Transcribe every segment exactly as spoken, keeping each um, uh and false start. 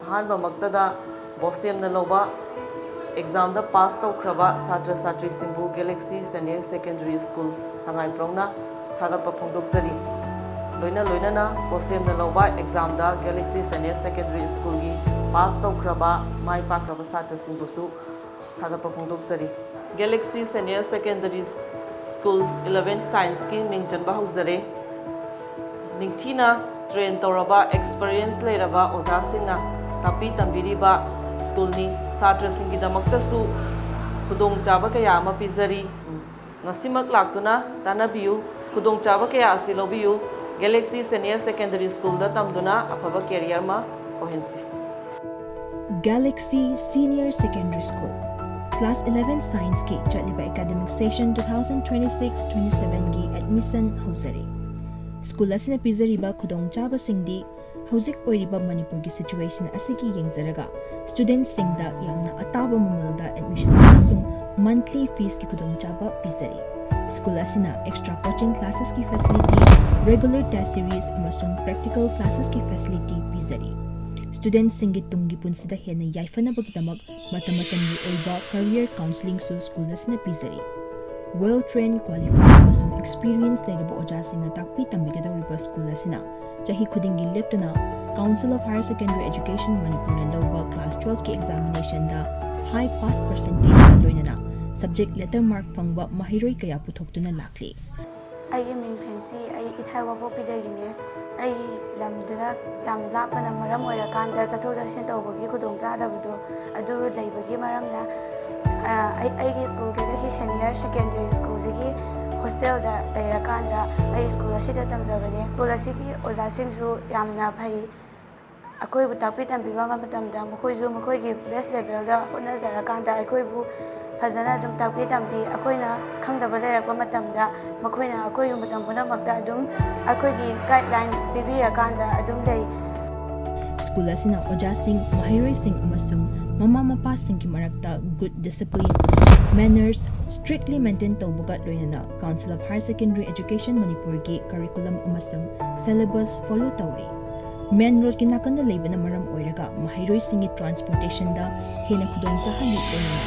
ꯑꯍꯥꯟꯕꯃꯛꯇꯗ ꯕꯣꯁꯦꯝꯅ ꯂꯧꯕ ꯑꯦꯛꯖꯥꯝꯗ ꯄꯥꯁ ꯇꯧꯈ꯭ꯔꯕ ꯁꯥꯇ꯭ꯔ ꯁꯥꯇ꯭ꯔꯤꯁꯤꯡꯕꯨ ꯒꯦꯂꯦꯛꯁꯤ ꯁꯦꯅꯤꯌꯔ ꯁꯦꯀꯦꯟꯗꯔꯤ ꯁ꯭ꯀꯨꯜ ꯁꯉꯥꯏꯄ꯭ꯔꯧꯅ ꯊꯥꯒꯠꯄ ꯐꯣꯡꯗꯣꯛꯆꯔꯤ꯫ ꯂꯣꯏꯅ ꯂꯣꯏꯅꯅ ꯕꯣꯁꯦꯝꯅ ꯂꯧꯕ ꯑꯦꯛꯖꯥꯝꯗ ꯒꯦꯂꯦꯛꯁꯤ ꯁꯦꯅꯤꯌꯔ ꯁꯦꯀꯦꯟꯗꯔꯤ ꯁ꯭ꯀꯨꯜꯒꯤ ꯄꯥꯁ ꯇꯧꯈ꯭ꯔꯕ ꯃꯥꯏ ꯄꯥꯛꯈ꯭ꯔꯕ ꯁꯥꯇ꯭ꯔꯁꯤꯡꯕꯨꯁꯨ ꯊꯥꯒꯠꯄ ꯐꯣꯡꯗꯣꯛꯆꯔꯤ꯫ Galaxy senior secondary school eleven ꯁꯥꯏꯟꯁꯀꯤ ꯃꯤꯡ ꯆꯟꯕ ꯍꯧꯖꯔꯦ꯫ ꯅꯤꯡꯊꯤꯅ ꯇ꯭ꯔꯦꯟ ꯇꯧꯔꯕ, ꯑꯦꯛꯁꯄꯔꯤꯌꯦꯟꯁ ꯂꯩꯔꯕ ꯑꯣꯖꯥꯁꯤꯡꯅ ꯇꯥꯛꯄꯤ ꯇꯝꯕꯤꯔꯤꯕ ꯁ꯭ꯀꯨꯜꯅꯤ꯫ ꯁꯥꯇ꯭ꯔꯁꯤꯡꯒꯤꯗꯃꯛꯇꯁꯨ ꯈꯨꯗꯣꯡꯆꯥꯕ ꯀꯌꯥ ꯑꯃ ꯄꯤꯖꯔꯤ꯫ ꯉꯁꯤꯃꯛ ꯂꯥꯛꯇꯨꯅ ꯇꯥꯟꯅꯕꯤꯌꯨ꯫ ꯈꯨꯗꯣꯡꯆꯥꯕ ꯀꯌꯥ ꯑꯁꯤ ꯂꯧꯕꯤꯌꯨ꯫ ꯒꯦꯂꯦꯛꯁꯤ ꯁꯦꯅꯤꯌꯔ ꯁꯦꯀꯦꯟꯗꯔꯤ ꯁ꯭ꯀꯨꯜꯗ ꯇꯝꯗꯨꯅ ꯑꯐꯕ ꯀꯦꯔꯤꯌꯔ ꯑꯃ ꯑꯣꯏꯍꯟꯁꯤ꯫ Galaxy Senior Secondary School, Class eleven Scienceꯀꯤ ꯆꯠꯂꯤꯕ academic session two thousand twenty six twenty sevenꯒꯤ admission ꯍꯧꯖꯔꯦ꯫ ꯁ꯭ꯀꯨꯜ ꯑꯁꯤꯅ ꯄꯤꯖꯔꯤꯕ ꯈꯨꯗꯣꯡꯆꯥꯕꯁꯤꯡꯗꯤ ꯍꯧꯖꯤꯛ ꯑꯣꯏꯔꯤꯕ ꯃꯅꯤꯄꯨꯔꯒꯤ situation ꯑꯁꯤꯒꯤ ꯌꯦꯡꯖꯔꯒ studentꯁꯤꯡꯗ ꯌꯥꯝꯅ ꯑꯇꯥꯕ ꯃꯃꯜꯗ admission ꯑꯃꯁꯨꯡ monthly feesꯀꯤ ꯈꯨꯗꯣꯡꯆꯥꯕ ꯄꯤꯖꯔꯤ꯫ ꯁ꯭ꯀꯨꯜ ꯑꯁꯤꯅ extra coaching classesꯀꯤ facility, regular test series ꯑꯃꯁꯨꯡ practical classesꯀꯤ facility ꯄꯤꯖꯔꯤ꯫ Studentꯁꯤꯡꯒꯤ ꯇꯨꯡꯒꯤ ꯄꯨꯟꯁꯤꯗ ꯍꯦꯟꯅ ꯌꯥꯏꯐꯅꯕꯒꯤꯗꯃꯛ ꯃꯇꯝ ꯃꯇꯝꯒꯤ ꯑꯣꯏꯕ career counselingꯁꯨ ꯁ꯭ꯀꯨꯜ ꯑꯁꯤꯅ ꯄꯤꯖꯔꯤ꯫ Well trained, qualified ꯑꯃꯁꯨꯡ experience ꯂꯩꯔꯕ ꯑꯣꯖꯥꯁꯤꯡꯅ ꯇꯥꯛꯄꯤ ꯇꯝꯕꯤꯒꯗꯧꯔꯤꯕ ꯁ꯭ꯀꯨꯜ ꯑꯁꯤꯅ ꯆꯍꯤ ꯈꯨꯗꯤꯡꯒꯤ ꯂꯦꯞꯇꯅ Council of Higher Secondary Education ꯃꯅꯤꯄꯨꯔꯅ ꯂꯧꯕ class twelveꯀꯤ examinationꯗ high pass percentageꯀ ꯂꯣꯏꯅꯅ subject letter mark ꯐꯪꯕ ꯃꯍꯩꯔꯣꯏ ꯀꯌꯥ ꯄꯨꯊꯣꯛꯇꯨꯅ ꯂꯥꯛꯂꯤ꯫ ꯑꯩꯒꯤ ꯃꯤꯡ ꯐꯦꯟꯁꯤ꯫ ꯑꯩ ꯏꯊꯥꯏ ꯋꯥꯡꯄꯣꯛꯄꯤꯗꯒꯤꯅꯦ꯫ ꯑꯩꯒꯤ ꯂꯝꯗꯨꯅ ꯌꯥꯝ ꯂꯥꯞꯄꯅ ꯃꯔꯝ ꯑꯣꯏꯔꯀꯥꯟꯗ ꯆꯠꯊꯣꯛ ꯆꯠꯁꯤꯟ ꯇꯧꯕꯒꯤ ꯈꯨꯗꯣꯡꯆꯥꯗꯕꯗꯣ ꯑꯗꯨ ꯂꯩꯕꯒꯤ ꯃꯔꯝꯅ, ꯑ, ꯑꯩ, ꯑꯩꯒꯤ ꯁ꯭ꯀꯨꯜ ꯒꯦꯂꯦꯛꯁꯤ ꯁꯦꯅꯤꯌꯔ ꯁꯦꯀꯦꯟꯗꯔꯤ ꯁ꯭ꯀꯨꯜꯁꯤꯒꯤ ꯍꯣꯁꯇꯦꯜꯗ ꯂꯩꯔꯀꯥꯟꯗ ꯑꯩ ꯁ꯭ꯀꯨꯜ ꯑꯁꯤꯗ ꯇꯝꯖꯕꯅꯦ꯫ ꯁ꯭ꯀꯨꯜ ꯑꯁꯤꯒꯤ ꯑꯣꯖꯥꯁꯤꯡꯁꯨ ꯌꯥꯝꯅ ꯐꯩ꯫ ꯑꯩꯈꯣꯏꯕꯨ ꯇꯥꯛꯄꯤ ꯇꯝꯕꯤꯕ ꯃꯇꯝꯗ ꯃꯈꯣꯏꯁꯨ ꯃꯈꯣꯏꯒꯤ best levelꯗ ꯍꯣꯠꯅꯖꯔꯀꯥꯟꯗ ꯑꯩꯈꯣꯏꯕꯨ ꯐꯖꯅ ꯑꯗꯨꯝ ꯇꯥꯛꯄꯤ ꯇꯝꯕꯤ꯫ ꯑꯩꯈꯣꯏꯅ ꯈꯪꯗꯕ ꯂꯩꯔꯛꯄ ꯃꯇꯝꯗ ꯃꯈꯣꯏꯅ ꯑꯩꯈꯣꯏꯒꯤ ꯃꯇꯝ ꯄꯨꯝꯅꯃꯛꯇ ꯑꯗꯨꯝ ꯑꯩꯈꯣꯏꯒꯤ guideline ꯄꯤꯕꯤꯔꯀꯥꯟꯗ ꯑꯗꯨꯝ ꯂꯩ꯫ ꯁ꯭ꯀꯨꯜ ꯑꯁꯤꯅ ꯑꯣꯖꯥꯁꯤꯡ, ꯃꯍꯩꯔꯣꯏꯁꯤꯡ ꯑꯃꯁꯨꯡ ꯃꯃꯥ ꯃꯄꯥꯁꯤꯡꯒꯤ ꯃꯔꯛꯇ good discipline, manners strictly maintain ꯇꯧꯕꯒ ꯂꯣꯏꯅꯅ Council of Higher Secondary Education ꯃꯅꯤꯄꯨꯔꯒꯤ curriculum ꯑꯃꯁꯨꯡ syllabus follow ꯇꯧꯔꯤ꯫ ꯃꯦꯟ ꯔꯣꯗꯀꯤ ꯅꯥꯀꯟꯗ ꯂꯩꯕꯅ ꯃꯔꯝ ꯑꯣꯏꯔꯒ ꯃꯍꯩꯔꯣꯏꯁꯤꯡꯒꯤ ꯇ꯭ꯔꯥꯟꯁꯄꯣꯔꯇꯦꯁꯟꯗ ꯍꯦꯟꯅ ꯈꯨꯗꯣꯡ ꯆꯥꯍꯜꯂꯤ꯫ ꯂꯣꯏꯅꯅ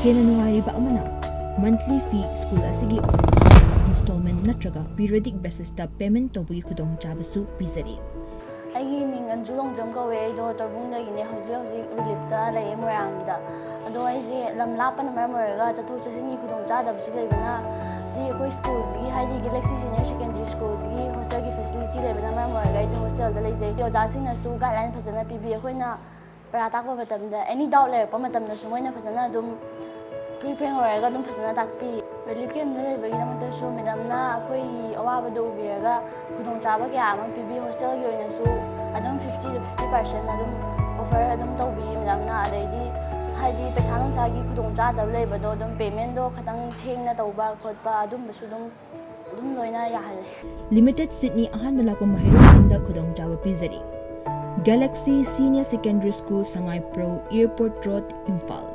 ꯍꯦꯟꯅ ꯅꯨꯡꯉꯥꯏꯔꯤꯕ ꯑꯃꯅ, ꯃꯟꯊꯂꯤ ꯐꯤ ꯁ꯭ꯀꯨꯜ ꯑꯁꯤꯒꯤ ꯏꯟꯁꯇꯣꯜꯃꯦꯟ ꯅꯠꯇ꯭ꯔꯒ ꯄꯤꯔꯤꯌꯣꯗꯤꯛ ꯕꯦꯁꯤꯁꯇ ꯄꯦꯃꯦꯟ ꯇꯧꯕꯒꯤ ꯈꯨꯗꯣꯡꯆꯥꯕꯁꯨ ꯄꯤꯖꯔꯤ꯫ ꯑꯩꯒꯤ ꯃꯤꯡ ꯑꯟꯖꯨ ꯂꯣꯡꯖꯝ ꯀꯧꯋꯦ꯫ ꯑꯩꯗꯣ ꯇꯧꯕꯨꯡꯗꯒꯤꯅꯦ꯫ ꯍꯧꯖꯤꯛ ꯍꯧꯖꯤꯛ ꯔꯤꯂꯤꯞꯇ ꯂꯩꯌꯦ, ꯃꯣꯏꯔꯥꯡꯒꯤꯗ꯫ ꯑꯗꯣ ꯑꯩꯁꯦ ꯂꯝ ꯂꯥꯞꯄꯅ ꯃꯔꯝ ꯑꯣꯏꯔꯒ ꯆꯠꯊꯣꯛ ꯆꯠꯁꯤꯟꯒꯤ ꯈꯨꯗꯣꯡꯆꯥꯗꯕꯁꯨ ꯂꯩꯕꯅ, ꯁꯤ ꯑꯩꯈꯣꯏ ꯁ꯭ꯀꯨꯜꯁꯤꯒꯤ, ꯍꯥꯏꯗꯤ ꯒꯦꯂꯦꯛꯁꯤ ꯁꯤꯅꯤꯌꯔ ꯁꯦꯀꯦꯟꯗꯔꯤ ꯁ꯭ꯀꯨꯜꯁꯤꯒꯤ ꯍꯣꯁꯇꯦꯜꯒꯤ ꯐꯦꯁꯤꯂꯤꯇꯤ ꯂꯩꯕꯅ ꯃꯔꯝ ꯑꯣꯏꯔꯒ ꯑꯩꯁꯦ ꯍꯣꯁꯇꯦꯜꯗ ꯂꯩꯖꯩ꯫ ꯑꯣꯖꯥꯁꯤꯡꯅꯁꯨ ꯒꯥꯏꯗꯂꯥꯏꯟ ꯐꯖꯅ ꯄꯤꯕꯤ꯫ ꯑꯩꯈꯣꯏꯅ ꯄꯔꯥ ꯇꯥꯛꯄ ꯃꯇꯝꯗ, ꯑꯦꯅꯤ ꯗꯥꯎꯠ ꯂꯩꯔꯛꯄ ꯃꯇꯝꯗꯁꯨ ꯃꯣꯏꯅ ꯐꯖꯅ ꯑꯗꯨꯝ ꯐ꯭ꯔꯤ ꯐ꯭ꯔꯦꯡ ꯑꯣꯏꯔꯒ ꯑꯗꯨꯝ ꯐꯖꯅ ꯇꯥꯛꯄꯤ꯫ ꯔꯤꯂꯤꯐ ꯀꯦꯝꯞꯇ ꯂꯩꯕꯒꯤꯗꯃꯛꯇꯁꯨ ꯃꯦꯗꯥꯝꯅ ꯑꯩꯈꯣꯏꯒꯤ ꯑꯋꯥꯕꯗꯣ ꯎꯕꯤꯔꯒ ꯈꯨꯗꯣꯡꯆꯥꯕ ꯀꯌꯥ ꯑꯃ ꯄꯤꯕꯤ꯫ ꯍꯣꯁꯇꯦꯜꯒꯤ ꯑꯣꯏꯅꯁꯨ ꯑꯗꯨꯝ ꯐꯤꯐꯇꯤ ꯇꯨ ꯐꯤꯐꯇꯤ ꯄꯥꯔꯁꯦꯟ ꯑꯗꯨꯝ ꯑꯣꯐꯔ ꯑꯗꯨꯝ ꯇꯧꯕꯤ ꯃꯦꯗꯥꯝꯅ꯫ ꯑꯗꯩꯗꯤ ꯍꯥꯏꯗꯤ ꯄꯩꯁꯥ ꯅꯨꯡꯁꯥꯒꯤ ꯈꯨꯗꯣꯡꯆꯥꯗꯕ ꯂꯩꯕꯗꯣ, ꯑꯗꯨꯝ ꯄꯦꯃꯦꯟꯗꯣ ꯈꯤꯇꯪ ꯊꯦꯡꯅ ꯇꯧꯕ ꯈꯣꯠꯄ ꯑꯗꯨꯝꯕꯁꯨ ꯑꯗꯨꯝ ꯑꯗꯨꯝ ꯂꯣꯏꯅ ꯌꯥꯍꯜꯂꯦ꯫ ꯂꯤꯃꯤꯇꯦꯗ ꯁꯤꯠꯅꯤ ꯑꯍꯥꯟꯕ ꯂꯥꯛꯄ ꯃꯍꯩꯔꯣꯏꯁꯤꯡꯗ ꯈꯨꯗꯣꯡꯆꯥꯕ ꯄꯤꯖꯔꯤ꯫ Galaxy senior secondary school, Sangaiprou, airport road, Imphal.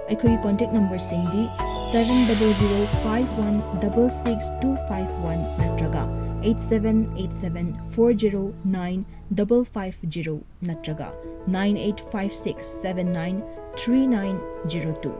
ꯑꯩꯈꯣꯏꯒꯤ ꯀꯣꯟꯇꯦꯛ ꯅꯝꯕꯔꯁꯤꯡꯗꯤ seven double zero five one double six two five one ꯅꯠꯇ꯭ꯔꯒ eight seven eight seven four zero nine double five zero ꯅꯠꯇ꯭ꯔꯒ nine eight five six seven nine three nine zero two꯫